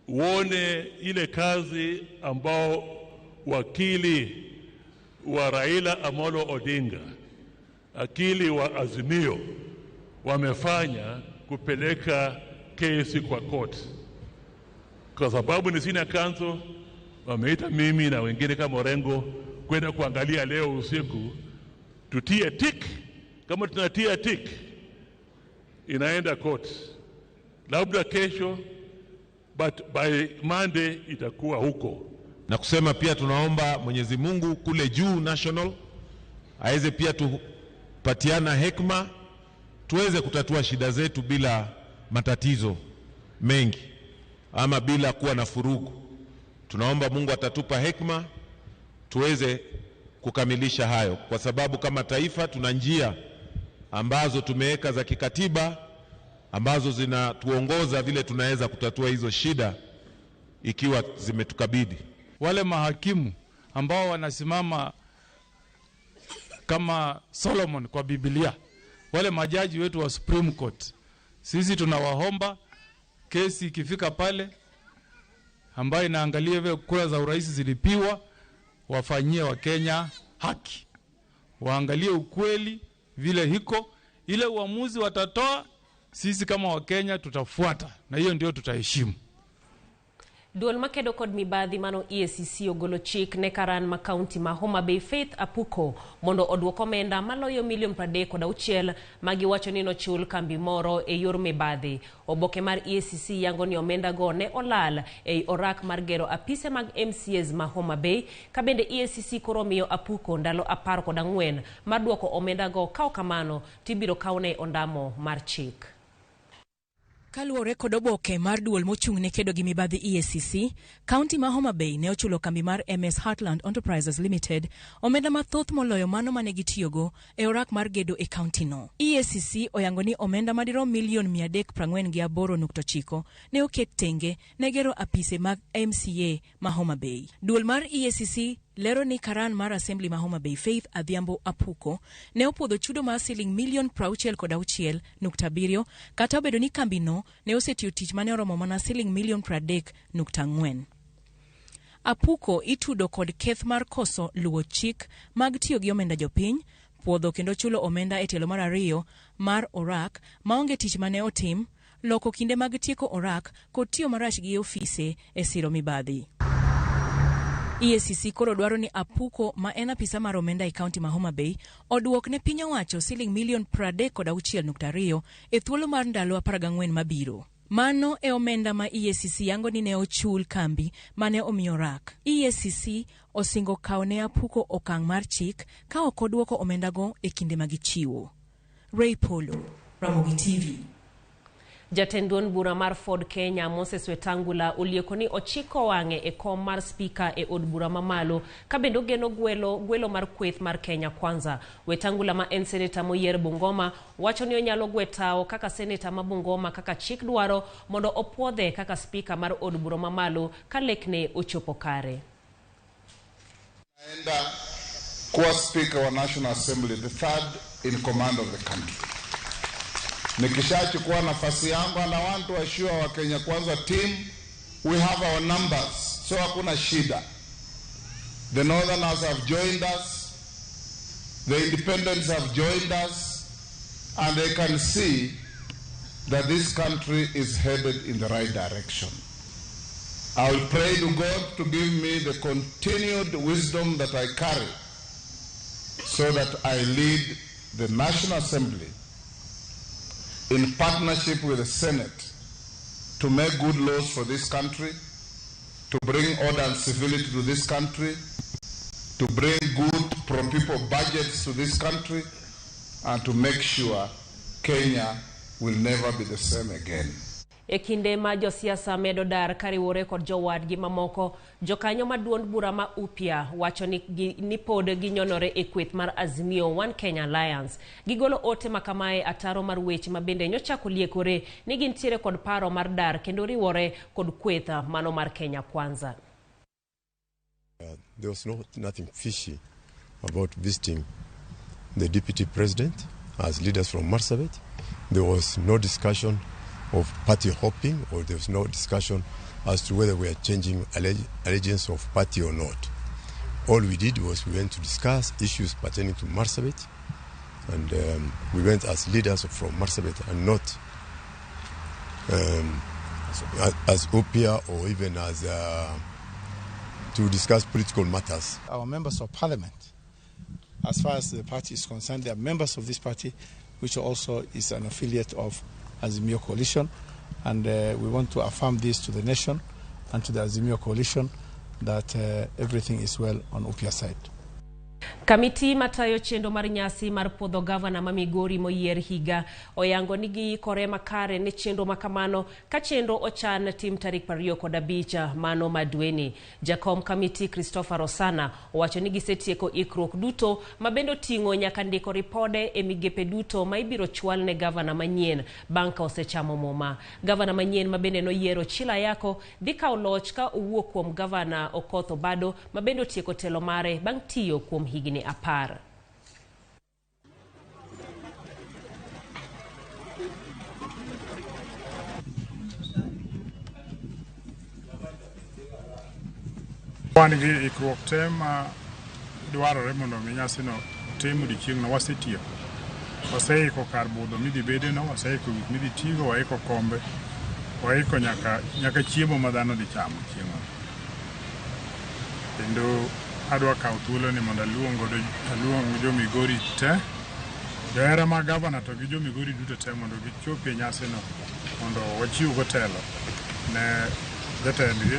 Uone ile kazi ambao wakili wa Raila Amolo Odinga, wakili wa Azimio wamefanya kupeleka kesi kwa court. Kwa sababu ni senior counsel, wameita mimi na wengine kama Orengo kwenda kuangalia leo usiku, tutie tick. Kama tunatia tick, inaenda court, labda kesho, but by Monday itakuwa huko. Na kusema pia tunaomba Mwenyezi Mungu kule juu national aweze pia tupatiana hekima tuweze kutatua shida zetu bila matatizo mengi ama bila kuwa na furugu. Tunaomba Mungu atatupa hekima tuweze kukamilisha hayo, kwa sababu kama taifa tuna njia ambazo tumeweka za kikatiba ambazo zinatuongoza vile tunaweza kutatua hizo shida ikiwa zimetukabidi. Wale mahakimu ambao wanasimama kama Solomon kwa Biblia, wale majaji wetu wa Supreme Court, sisi tunawaomba kesi ikifika pale ambayo inaangalia vile kura za urais zilipiwa, wafanyie Wakenya haki, waangalie ukweli vile hiko, ile uamuzi watatoa, sisi kama Wakenya tutafuata, na hiyo ndio tutaheshimu. Duol makedo kod mibadhi mano EACC ogolo chik ne karan ma kaunti ma Homa Bay Faith Apuko mondo oduok omenda maloyo milion 36 magiwacho ni nochul kambi moro e yor mibadhi. Oboke mar EACC yango ni omenda go ne olal ei orak mar gero apise mag MCAs ma Homa Bay, ka bende EACC koro miyo Apuko ndalo 14 mar duoko omenda go, ka ok kamano tibiro kawne ondamo mar chik. Kaluwore kod oboke mar duol mochung' ne kedo gi mibadhi EACC, kaunti ma Homa Bay ne ochulo kambi mar MS Heartland Enterprises Limited omenda mathoth moloyo mano mane gitiyogo e orak mar gedo e kaunti no. EACC oyango ni omenda madirom milion 348.9 ne oket tenge ne gero apise mag MCA ma Homa Bay. Duol mar EACC lero ni karan mar Assembly ma Homa Bay Faith Adhiambo Apuko ne opuodho chudo mar siling milion 66.7 kata obedo ni kambi no ne osetiyo tich mane oromo mana siling milion 30.4. Apuko itudo kod keth mar koso luwo chik mag tiyo gi omenda jopiny, puodho kendo chulo omenda e tielo mar ariyo mar orak maonge tich mane otim, loko kinde mag tieko orak kod tiyo marach gi ofise e siro mibadhi. EACC koro dwaro ni Apuko ma en apisa mar omenda e kaunti ma Homa Bay oduok ne piny owacho siling milion 36.2 e thuolo mar ndalo 14 mabiro. Mano e omenda ma EACC yango ni ne ochul kambi mane omiyo rak. EACC osingo kawo ne Apuko okang' mar chik ka ok oduoko omendago e kinde ma gichiwo. Ray Polo, Ramogi TV. Jatend duond bura mar Ford Kenya Moses Wetangula olieko ni ochiko wang'e e kom mar spika e od bura mamalo ka bende ogeno gwelo mar kweth mar Kenya Kwanza. Wetangula ma en seneta moyier Bungoma wacho ni onyalo gwe tao kaka seneta ma Bungoma kaka chik dwaro mondo opuodhe kaka spika mar od bura mamalo ka lekne ochopo kare. Naenda kuwa speaker wa National Assembly, the third in command of the country. Nikishachukua nafasi yangu, and I want to assure wa Kenya Kwanza team, we have our numbers, so hakuna shida. The Northerners have joined us, the Independents have joined us, and they can see that this country is headed in the right direction. I will pray to God to give me the continued wisdom that I carry so that I lead the National Assembly in partnership with the Senate to make good laws for this country, to bring order and civility to this country, to bring good pro-people budgets to this country, and to make sure Kenya will never be the same again. E kinde ma josiasa medo dar kariwore kod jowadgi mamoko, jokanyo ma duond bura ma Upya wacho ni pod ginyonore e kweth mar Azimio One Kenya Alliance. Gigolo ote makamae ataro mar weche ma bende nyochako liekore ni gintiere kod paro mar dar kendo riwore kod kweth mano mar Kenya Kwanza. There was nothing fishy about visiting the deputy president as leaders from Marsabit. There was no discussion of party hopping, or there was no discussion as to whether we are changing allegiance of party or not. All we did was we went to discuss issues pertaining to Marsabit, and we went as leaders from Marsabit and not as Opiah or even as to discuss political matters. Our members of parliament, as far as the party is concerned, they are members of this party, which also is an affiliate of Azimio Coalition, and we want to affirm this to the nation and to the Azimio Coalition that everything is well on Opiah side. Kamiti matayo chenro mar nyasi mar puodho gavana ma Migori moyier higa oyango ni giikore makare ne chenro makamano ka chenro ochan tim tarik 25 mano ma dweni. Jakom kamiti Christopher Rosana owacho ni gisetieko ikruok duto ma bende oting'o nyaka ndiko ripode e migepe duto ma ibiro chwal ne gavana manyien bang' ka osechamo muma. Gavana manyien ma bende noyiero Chila Ayako dhi kawo loch ka owuok kuom gavana Okoth Obado ma bende otieko telo mare bang' tiyo kuom higni 10. Wan gi ikruok te ma dwarore mondo mi nyasino otim odiochieng'no wasetieko. Waseiko kar budho midhi bedeno, waseiko gik midhi tigo, waiko kombe, waiko nyaka chiemo ma dhano dhi chamo chieng'no. Kendo adwa kawo thuolo ni mondo aluong jo Migori te, johera mag gavana to gi jo Migori duto te mondo gichopi e nyasino mondo wachiw go telo ne jatendgi,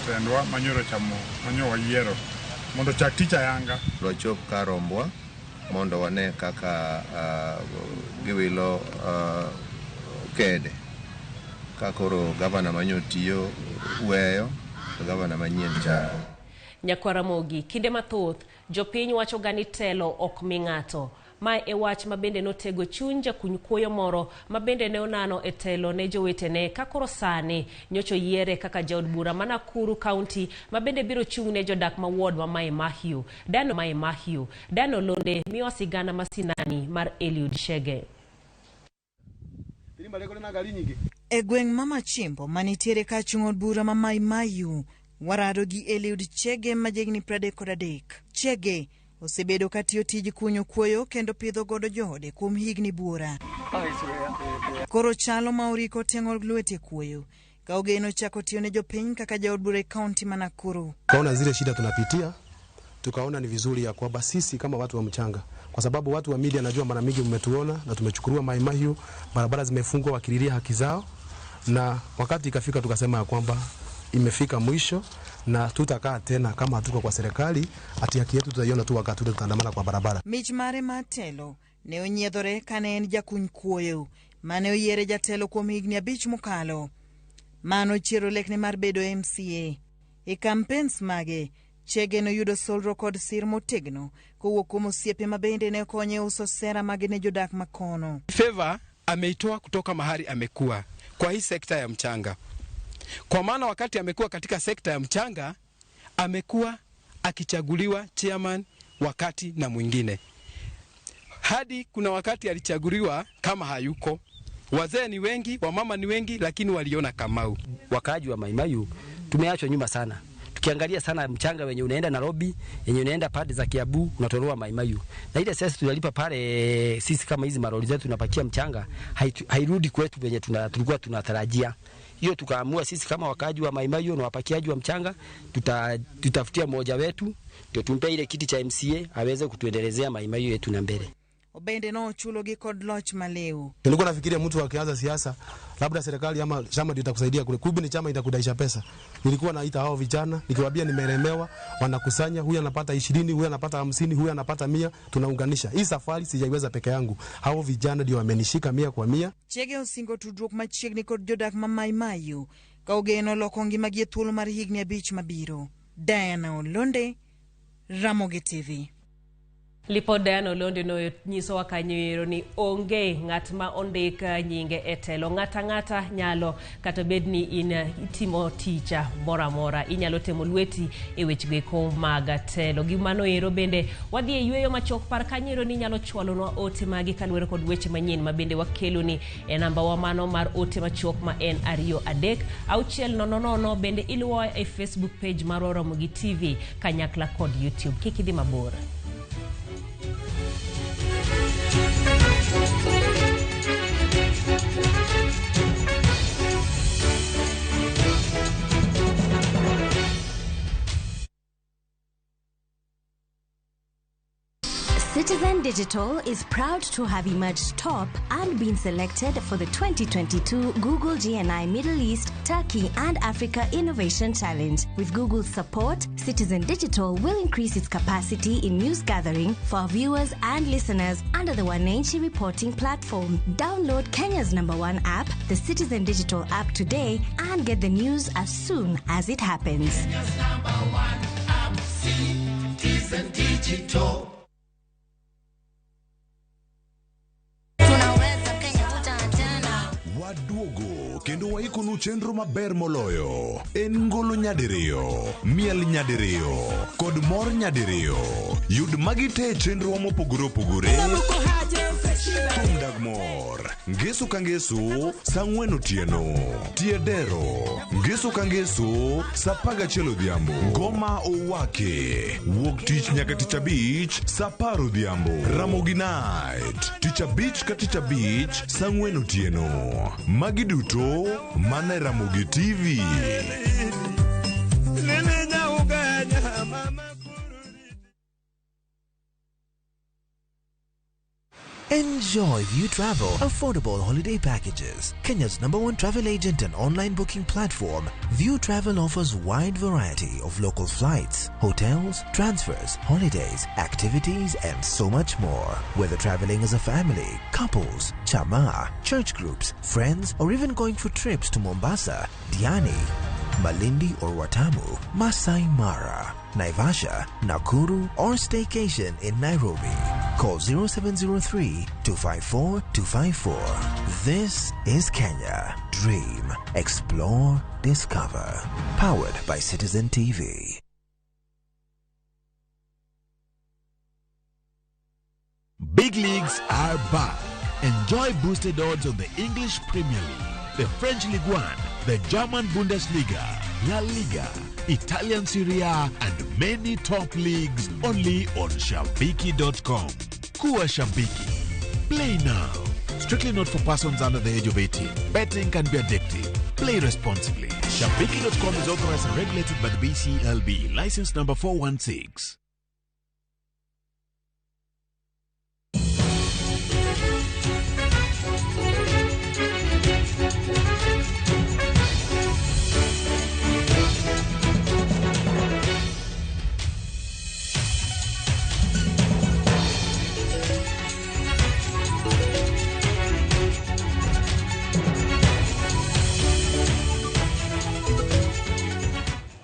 jatendwa manyoro chamo, manyo wayiero mondo ochak tich ayanga. Wachop kar rombwa mondo wane kaka giwilo kede ka koro gavana manyo tiyo weyo to gavana manyien chako. Nyakwaramogi, kinde mathoth jopiny wacho ga ni telo ok mi ng'ato. Mae e wach ma bende notego chuny jakuny kuoyo moro ma bende ne onano e telo ne jowetene ka koro sani nyocha oyiere kaka jaod bura ma Nakuru County ma bende biro chung' ne jodak ma ward ma Mai Mahiu. Dano Mai Mahiu, Dano Londe miyo sigana masinani mar Eliud Shege. E gweng' ma Machimbo manitiere kachung' od bura ma Mai Mahiu, warado gi Eliud Chege ma jahigni 33. Chege osebedo katiyo tij kunyo kuoyo kendo pidho godo joode kuom higni buora. Koro chalo ma oriko teng'o lwete kuoyo ka ogeno chako tiyo ne jopiny kaka jaod bura e kaunti ma Nakuru. Tukaona zile shida tunapitia, tukaona ni vizuri ya kwamba sisi kama watu wa mchanga, kwa sababu watu wa media najua mara mingi mmetuona na tumechukuliwa Mai Mahiu, barabara zimefungwa wakililia haki zao, na wakati ikafika tukasema ya kwamba imefika mwisho na tutakaa tena kama hatuko kwa serikali, ati haki yetu tutaiona tu wakati ule tutaandamana kwa barabara. Mich mare mar telo ne onyiedhore kane en jakuny kuoyo mane oyiere jatelo kuom higni 5 mokalo. Mano chiero lekne mar bedo MCA. E campaigns mage, Chege noyudo solro kod sir motegno kowuok kuom osiepe ma bende ne okonye uso sera mage ne jodak makono. Favor ameitoa kutoka mahali amekuwa kwa hii sekta ya mchanga. Kwa maana wakati amekuwa katika sekta ya mchanga, amekuwa akichaguliwa chairman wakati na mwingine. Hadi kuna wakati alichaguliwa kama hayuko. Wazee ni wengi, wamama ni wengi, lakini waliona Kamau. Wakaaji wa Mai Mahiu tumeachwa nyuma sana. Tukiangalia sana mchanga wenye unaenda Nairobi, yenye unaenda pande za Kiambu, unatolewa Mai Mahiu. Na ile sasa tunalipa pale sisi kama hizi maroli zetu tunapakia mchanga, hairudi kwetu venye tulikuwa tunatarajia. Hiyo tukaamua sisi kama wakaaji wa Mai Mahiu na wapakiaji wa mchanga tutafutia mmoja wetu ndio tumpe ile kiti cha MCA aweze kutuendelezea Mai Mahiu yetu na mbele. Obende no chulo gi kod loch maleo. Nilikuwa nafikiria mtu akianza siasa labda serikali ama chama ndio itakusaidia kule. Kumbe ni chama itakudaisha pesa. Nilikuwa naita hao vijana nikiwaambia nimelemewa, wanakusanya, huyu anapata 20, huyu anapata 50, huyu anapata 100, tunaunganisha. Hii safari sijaiweza peke yangu. Hao vijana ndio wamenishika 100 kwa 100. Chege osingo tudruok machiegni kod jodak ma Mai Mahiu ka ogeno loko ngimagi e thuolo mar higni 5 mabiro. Diana Olonde, Ramogi TV. Lipod Diana Olondi no nyisowa kanyo ero ni onge ng'at ma ondik nyinge e telo. Ng'ata ang'ata nyalo kata bed ni in itimo tich moro amora, inyalo temo lweti e wechego eko mag telo. Gi mano ero bende wadhi e yueyo machuok. Par kanyo ero ni inyalo chwalonwa ote magi kaluwore kod weche manyien ma bende wakeloni e namba wa mano mar ote machuok ma en 2 3 6 0 0. Bende iluwowa e Facebook page marwa Ramogi TV kanyakla kod YouTube. Kik idhi mabor. Citizen Digital is proud to have emerged top and been selected for the 2022 Google GNI Middle East, Turkey and Africa Innovation Challenge. With Google's support, Citizen Digital will increase its capacity in news gathering for our viewers and listeners under the Wananchi reporting platform. Download Kenya's #1 app, the Citizen Digital app today, and get the news as soon as it happens. Kenya's #1 app, Citizen Digital. Waduogo kendo waikonu chenro maber moloyo. En ngolo nyadiriyo, miel nyadiriyo, kod mor nyadiriyo. Yud magi te e chenrowa mopogore opogore. Thum dag mor, ngeso ka ngeso, saa 4 otieno. Tie dero, ngeso ka ngeso, saa 11 odhiambo. Ngoma owake, wuok tich nyaka tich abich, saa 10 odhiambo. Ramogi Night, tich abich ka tich abich, saa 4 otieno. Magi duto mana e Ramogi TV. Enjoy View Travel affordable holiday packages. Kenya's #1 travel agent and online booking platform, View Travel offers wide variety of local flights, hotels, transfers, holidays, activities, and so much more. Whether traveling as a family, couples, chama, church groups, friends, or even going for trips to Mombasa, Diani, Malindi or Watamu, Masai Mara, Naivasha, Nakuru, or staycation in Nairobi. Call 0703 254 254. This is Kenya. Dream, explore, discover. Powered by Citizen TV. Big leagues are back. Enjoy boosted odds on the English Premier League, the French Ligue 1, the German Bundesliga, La Liga, Italian Serie A, and many top leagues only on Shabiki.com. Kuwa Shabiki. Play now. Strictly not for persons under the age of 18. Betting can be addictive. Play responsibly. Shabiki.com is authorized and regulated by the BCLB. License number 416.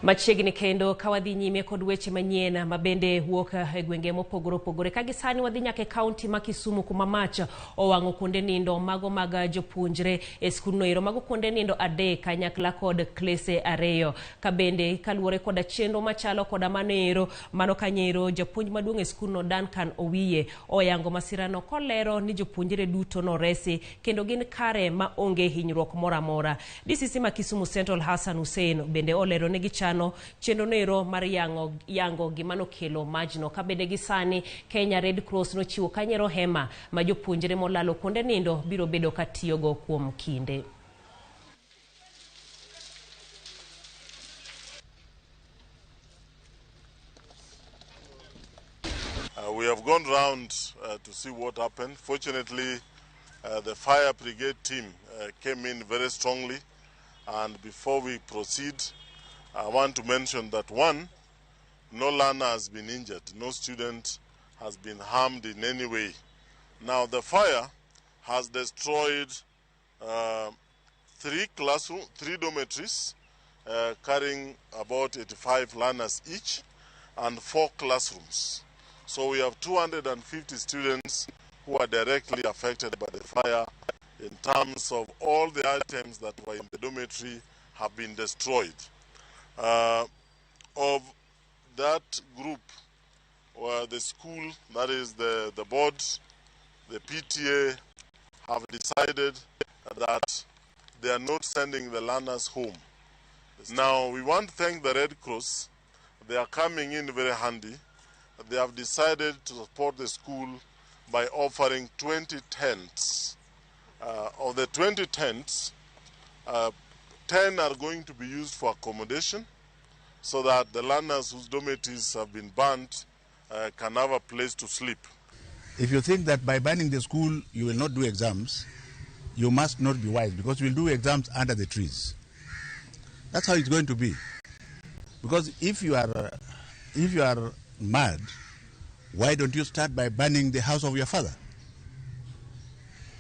Machiegni kendo ka wadhi nyime kod weche manyien ma bende wuok e gwenge mopogore opogore. Ka gisani wadhi nyaka e kaunti ma Kisumu kuma mach owang'o kuonde nindo mago mag jopuonjre e skundno ero. Mago kuonde nindo 3 kanyakla kod klese 2. Ka bende kaluwore koda chenro machalo koda mano ero, mano kanyo japuonj maduong' e skundno Duncan Owiye oyango masirano kolero ni jopuonjre duto noresi kendo gin kare ma onge hinyruok moro amora. DCC ma Kisumu Central Hassan Hussein bende olero ni gichano chenro nero mar yango gima nokelo majno. Ka bende gi sani Kenya Red Cross nochiwo kanyero hema ma jopuonjre molalo kuonde nindo biro bedo ka tiyogo kuom kinde. We have gone round to see what happened. Fortunately, the fire brigade team came in very strongly. And before we proceed, I want to mention that one, no learner has been injured, no student has been harmed in any way. Now, the fire has destroyed 3 classrooms, 3 dormitories, carrying about 85 learners each, and 4 classrooms. So we have 250 students who are directly affected by the fire in terms of all the items that were in the dormitory have been destroyed. Of that group, the school, that is the board, the PTA, have decided that they are not sending the learners home. Now, we want to thank the Red Cross. They are coming in very handy. They have decided to support the school by offering 20 tents. Of the 20 tents, 10 are going to be used for accommodation so that the learners whose dormitories have been burnt can have a place to sleep. If you think that by banning the school you will not do exams, you must not be wise, because we'll do exams under the trees. That's how it's going to be. Because if you are mad, why don't you start by burning the house of your father?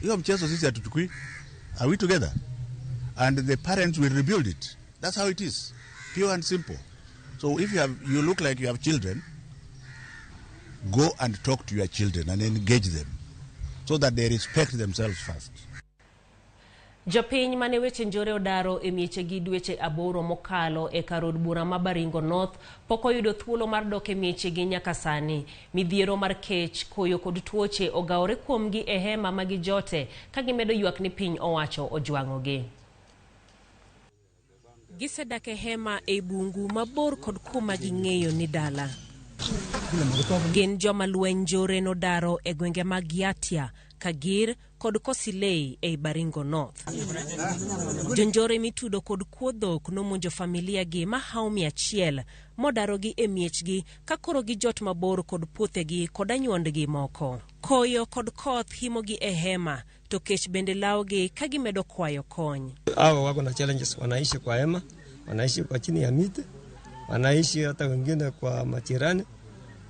Hiyo mchezo sisi hatuchukui. Are we together? And the parents will rebuild it. That's how it is. Pure and simple. So if you look like you have children, go and talk to your children and engage them so that they respect themselves first. Jopiny mane weche njore odaro e miechegi dweche 8 mokalo e kar od bura ma Baringo North pok oyudo thuolo mar dok e miechegi nyaka sani. Midhiero mar kech, koyo kod tuoche ogawore kuomgi e hema ma gijote ka gimedo ywak ni piny owacho ojwang'ogi. Gisedak e hema e bungu mabor kod kuma ging'eyo ni dala. Gin joma lweny njore nodaro e gwenge mag Yatia, Kagir kod Kosilei ei Baringo North. Jonjore mitudo kod kuo dhok nomonjo familia gi mahawo 100 modarogi e miechgi ka koro gijot mabor kod puothegi kod anyuondgi moko. Koyo kod koth himogi e hema to kech bende lawogi ka gimedo kwayo kony. Hao wako na challenges, wanaishi kwa hema, wanaishi kwa chini ya miti, wanaishi hata wengine kwa majirani,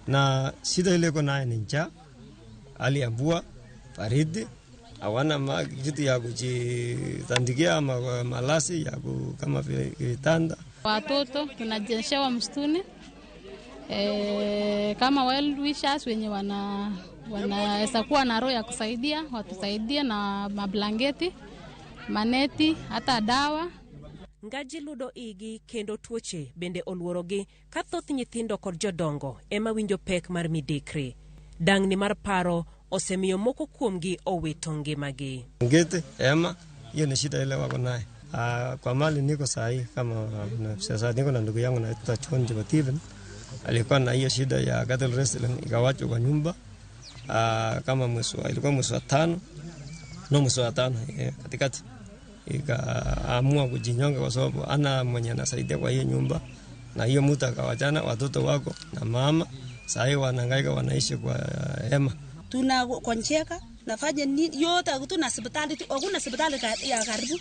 na shida ile iko nayo ni njaa, hali ya mvua, baridi, hawana kitu ya kujitandikia ama malasi ya kama vile kitanda. Watoto tunajeshewa msituni, kama well wishers wenye wanaweza kuwa na roho ya kusaidia, watusaidie na mablanketi, maneti, hata dawa. Ngaji ludo igi kendo tuoche bende oluorogi ka thoth nyithindo kod jodongo ema winjo pek mar midekre. Dangni mar paro osemiyo moko kuomgi owito ngimagi. Ngete ema hiyo ni shida ile wako naye. Kwa mali niko sahi kama sasa niko na ndugu yangu naitwa Chonjo Bativen, alikuwa na hiyo shida ya cattle rustling ikawachwa kwa nyumba kama mwezi ilikuwa mwezi wa 5 no mwezi wa 5 katikati ikaamua kujinyonga kwa sababu ana mwenye anasaidia kwa hiyo nyumba, na hiyo mtu akawachana watoto wako na mama. Sasa wanahangaika wanaishi kwa hema. Tunakoncheka nafanya nini yote, tuna hospitali, hakuna hospitali ya karibu.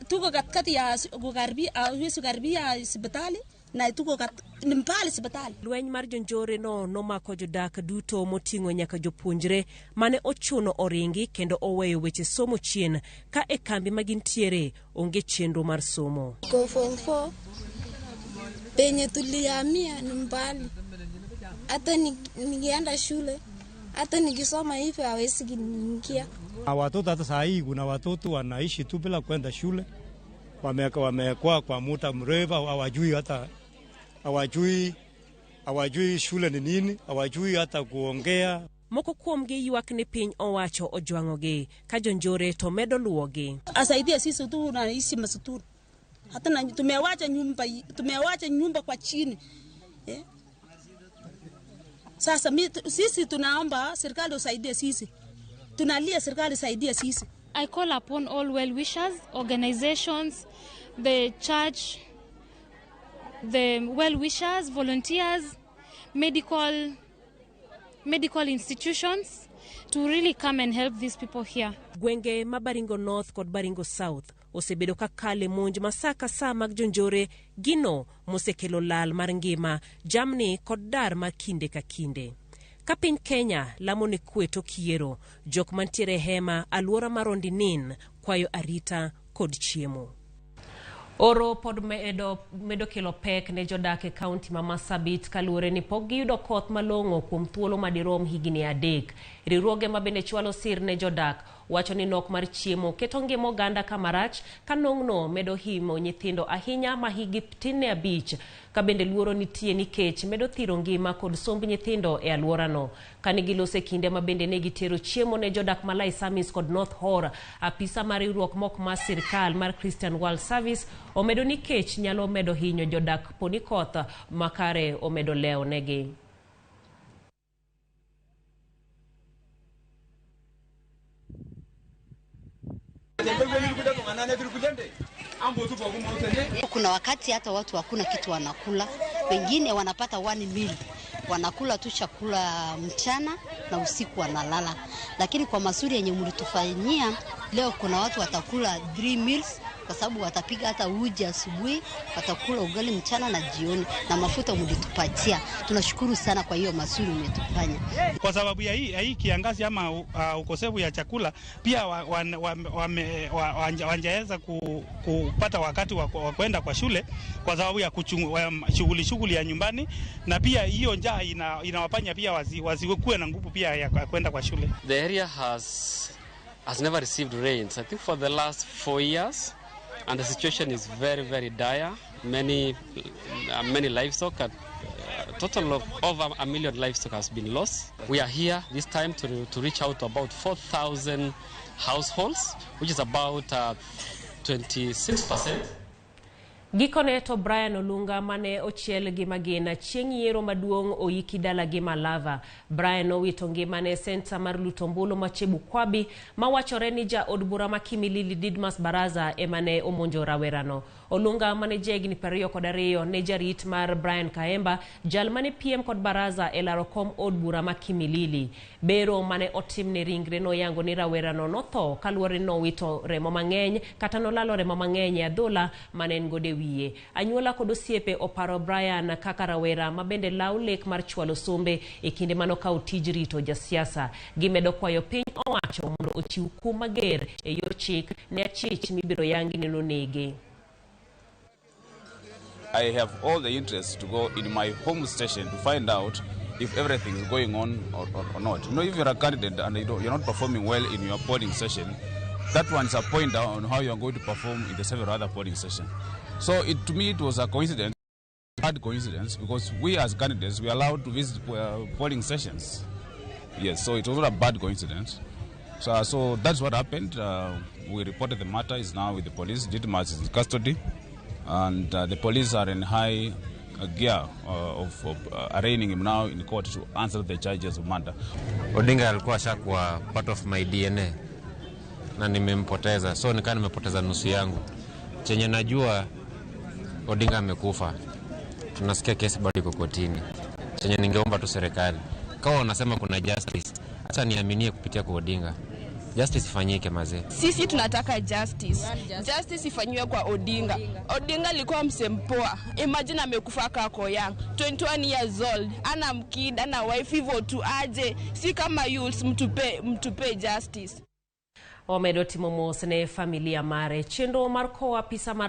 Tuko katikati ya kukaribia hospitali na tuko ni mbali hospitali. Lweny mar jonjore no nomako jodak duto moting'o nyaka jopuonjre mane ochuno oringi kendo oweyo weche somo chien ka e kambi ma gintiere onge chenro mar somo. Go form 4 penye tulihamia ni mbali. Hata nikienda shule, hata nikisoma hivi hawezi kuniingia. Watoto hata saa hii kuna watoto wanaishi tu bila kwenda shule. Wamekuwa kwa muda mrefu, hawajui hata hawajui shule ni nini, hawajui hata kuongea. Moko kuomgi ywak ni piny owacho ojwang'ogi ka jonjore to medo luwogi. Asaidie sisi tu tunaishi msituni. Hata tumewacha nyumba kwa chini. Sasa sisi tunaomba serikali usaidie sisi. Tunalia serikali saidie sisi. I call upon all well-wishers, organizations, the church, the well-wishers, volunteers, medical institutions to really come and help these people here. Gwenge ma Baringo North kod Baringo South osebedo ka kale monj ma sa ka sa mag jonjore gino mosekelo lal mar ngima, jamni kod dar mar kinde ka kinde. Ka piny Kenya lamo ni kwe to kiero, jok mantiere hema aluora mar Ondinin kwayo arita kod chiemo. Oro pod medo kelo pek ne jodak e kaunti ma Marsabit kaluwore ni pok giyudo koth malong'o kuom thuolo madirom higni 3. Riwruoge ma bende chwalo sir ne jodak wacho ni nok mar chiemo keto ngima oganda kamarach ka nong'no medo himo nyithindo ahinya ma higi tin ne 5 ka bende luoro nitie nikech medo thiro ngima kod somb nyithindo e alworano. Kane giloso e kinde ma bende ne gitero chiemo ne jodak ma Laisamis kod North Horr, apisa mar riwruok mok mar sirkal mar Christian World Service omedo ni kech nyalo medo hinyo jodak poni koth makare omedo lewo negi. Kuna wakati hata watu hakuna kitu wanakula, wengine wanapata 1 meal, wanakula tu chakula mchana na usiku wanalala. Lakini kwa mazuri yenye mlitufanyia leo, kuna watu watakula 3 meals kwa sababu watapiga hata uji asubuhi, watakula ugali mchana na jioni, na mafuta mlitupatia. Tunashukuru sana kwa hiyo mazuri umetufanya. Kwa sababu ya hii kiangazi ama ukosefu ya chakula, pia wanjaweza kupata wakati wa kwenda kwa shule kwa sababu ya shughuli ya nyumbani, na pia hiyo njaa inawafanya pia wasiwe na nguvu pia ya kwenda kwa shule. The area has never received rains, I think, for the last 4 years. And the situation is very, very dire. Many livestock, a total of over 1 million livestock has been lost. We are here this time to reach out to about 4,000 households, which is about 26%. Gikone to Brian Olunga mane ochiel gi magina chieng' yiero maduong' oiki dala gi Malava. Brian owito ngimane e senta mar luto ombulu ma Chebukwabi mawachore ni ja od bura ma Kimilili Didmas Baraza ema ne omonjo rawerano. Olunga mane jahigni 22 ne jarit mar Brian Kaemba, jal mane piem kod Baraza e laro kom od bura ma Kimilili. Bero mane otimne ringre noyango ni rawerano notho kaluwore ni nowito remo mang'eny kata nolalo remo mang'eny e adhola mane en godo wiye. Anyuola kod osiepe oparo Brian kaka rawera ma bende law lek mar chwalo sombe e kinde manokawo tij rito jasiasa. Gimedo kwayo piny owacho mondo ochiw kum mager e yor chik ne achich mibiro yangi ni nonege. I have all the interest to go in my home station to find out if everything is going on or not. You know, if you're a candidate and you're not performing well in your polling session, that one's a pointer on how you're going to perform in the several other polling sessions. So to me, it was a coincidence, bad coincidence, because we as candidates, we are allowed to visit polling sessions. Yes, so it was not a bad coincidence. So that's what happened. We reported the matter, is now with the police. Didmas is in custody, and the police are in high gear of arraigning him now in court to answer the charges of murder. Odinga alikuwa ashakuwa part of my DNA na nimempoteza, so nikaa nimepoteza nusu yangu. Chenye najua Odinga amekufa, tunasikia kesi bado iko kotini. Chenye ningeomba tu serikali, kama wanasema kuna justice, acha niaminie kupitia kwa Odinga. Justice ifanyike mazee. Sisi tunataka justice. Justice ifanyiwe kwa Odinga. Odinga alikuwa msempoa. Imagine amekufa kako young, 21 years old. Ana mkid, ana wife, hivyo tu aje. Si kama youths, mtupe justice. Omedo timo mos ne familia mare. Chenro mar kowo apisa mar